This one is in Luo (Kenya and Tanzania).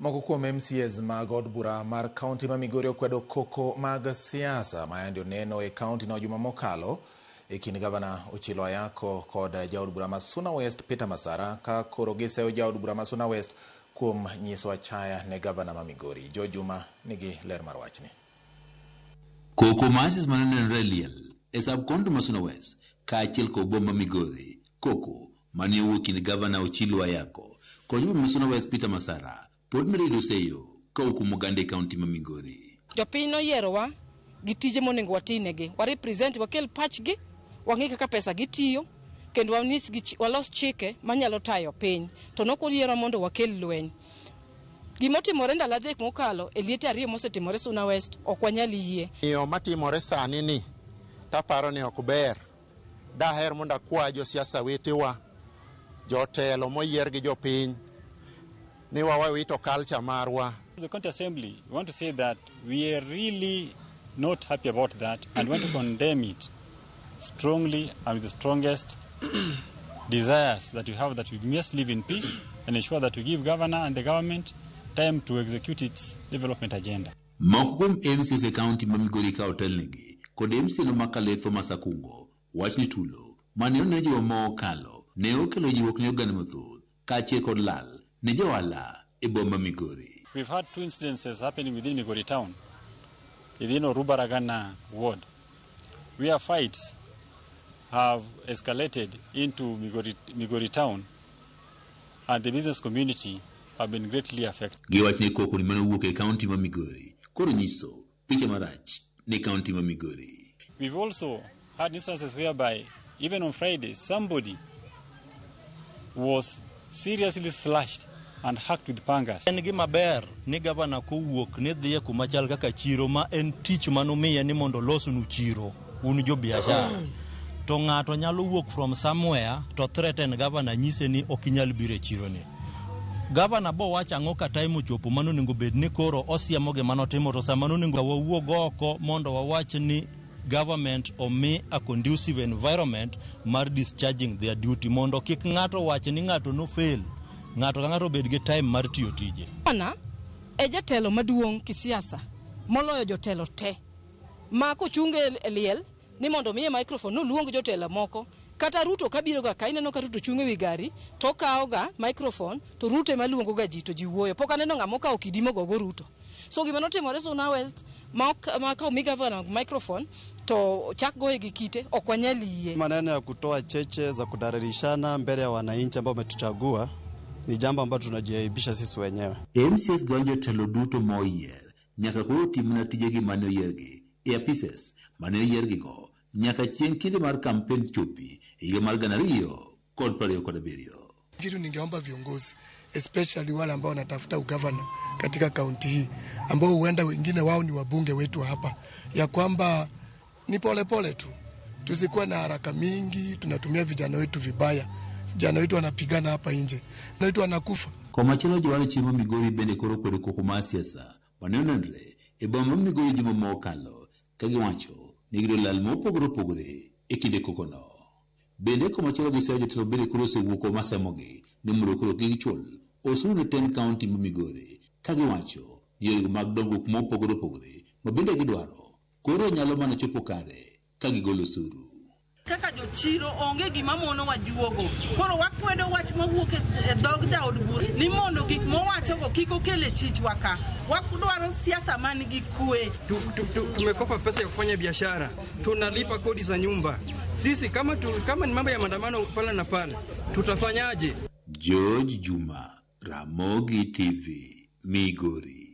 Moko kuom MCAs mag od bura mar kaunti ma Migori okwedo koko mag siasa ma yande oneno e kaunti no juma mokalo e kind gavana Ochilo Ayako kod jaod bura ma Suna West Peter Masara ka koro giseyo jaod bura ma Suna West kuom nyiso achaya ne gavana ma Migori. George Juma nigi ler mar wachni. Koko masis mane nenore e liel e sub county ma Suna West kaachiel kod boma Migori, koko mane owuok kind gavana Ochilo Ayako kod jabura ma Suna West Peter Masara pod medo yudo seyo kowuok kuom oganda e kaunti ma Migori. Jopiny noyierowa gi tije monego watinegi, wa represent, wakel pachgi, wang'i kaka pesa gitiyo kendo wanyisgi, walos chike manyalo tayo piny. To nok oyierwa mondo wakel lweny. Gimotimore ndalo 3 mokalo e liete 2 mosetimore Suna West ok wanyal yie. Yo matimore sani ni taparo ni ok ber. Daher mondo akwa josiasa wetewa, jotelo moyier gi jopiny, ni wawito culture marwa. The county assembly, we want to say that we are really not happy about that and want to condemn it strongly and with the strongest desires that we have, that we must live in peace and ensure that we give governor and the government time to execute its development agenda. Moko kuom MCAs e kaunti ma Migori ka otelnegi kod MCA no ma Kaletho Masakungo wach ni tulo mane onene juma mokalo ne okelo jiwruok ne oganda mathoth kaachiel kod lal ne johala e boma Migori. We've had 2 incidences happening within Migori town, within Orubaragana ward, where fights have escalated into Migori town and the business community have been greatly affected. Giwach ni koko ni mane owuok e kaunti ma Migori koro nyiso picha marach ne kaunti ma Migori. We've also had instances whereby even on Friday somebody was seriously slashed and hacked with pangas. En gima ber ni gavana kowuok ni dhiye kuma chal kaka chiro ma en tich manomiye ni mondo olosnu chiro un jo biashara. To ng'ato nyalo wuok from somewhere to threaten gavana nyise ni ok inyal biro e chiro ni. Gavana bo wacho ang'o ka time ochopo mano onego bed ni koro osiemo gima notimo, to sama nonego wawuog oko mondo wawach ni government omi a conducive environment mar discharging their duty mondo kik ng'ato wach ni ng'ato no fail, ng'ato ka ng'ato obed gi time mar tiyo tije. Gavana e jatelo maduong' kisiasa moloyo jotelo te ma kochung' e liel ni mondo miye microphone noluong jotelo moko. Kata Ruto kabiro ga ka ineno ka Ruto chung' e wi gari to okawo ga microphone to Ruto ema luongo ga ji to ji wuoyo. Pok aneno ng'ama okawo kidi mogogo Ruto. So gima notimore Suna West ma ka omi gavana microphone to chak goye gi kite ok wanyal yie. Maneno ya kutoa cheche za kudararishana mbele ya wananchi ambao wametuchagua ni jambo ambalo tunajiaibisha sisi wenyewe. MCAs gwanjo jotelo duto moyier nyaka koro tim na tijegi mane oyiergi e apises mane oyiergigo nyaka chieng' kinde mar kampen chopi e higa mar 2027. Kitu ningeomba viongozi especially wale ambao wanatafuta ugavana katika kaunti hii ambao huenda wengine wao ni wabunge wetu hapa, ya kwamba ni pole pole tu, tusikuwe na haraka mingi. Tunatumia vijana wetu vibaya, vijana wetu wanapigana hapa nje na wetu wanakufa. Komachielo jowalo chiemo Migori bende koro kwedo koko mar siasa mane onenre e boma ma Migori juma mokalo ka giwacho ni giyudo lal mopogore opogore e kinde kokono. Bende komachielo giseyo jotelo bende koro osewuok masemogi ni mondo koro kik gichul osuru ne tend kaunti ma Migori ka giwacho ni yorego mag dongruok mopogore opogore ma bende gidwaro koro nyalo mana chopo kare ka gigolo osuru. Kaka jochiro onge gima monowa juogo. Koro wakwedo wach mawuok e dhog jaod bura ni mondo gik mowachogo kik okel e chichwa ka. Wadwaro siasa man gi kwe. Tumekopa pesa ya kufanya biashara, tunalipa kodi za nyumba. Sisi kama ni mambo ya maandamano pale na pale, tutafanyaje? George Juma, Ramogi TV, Migori.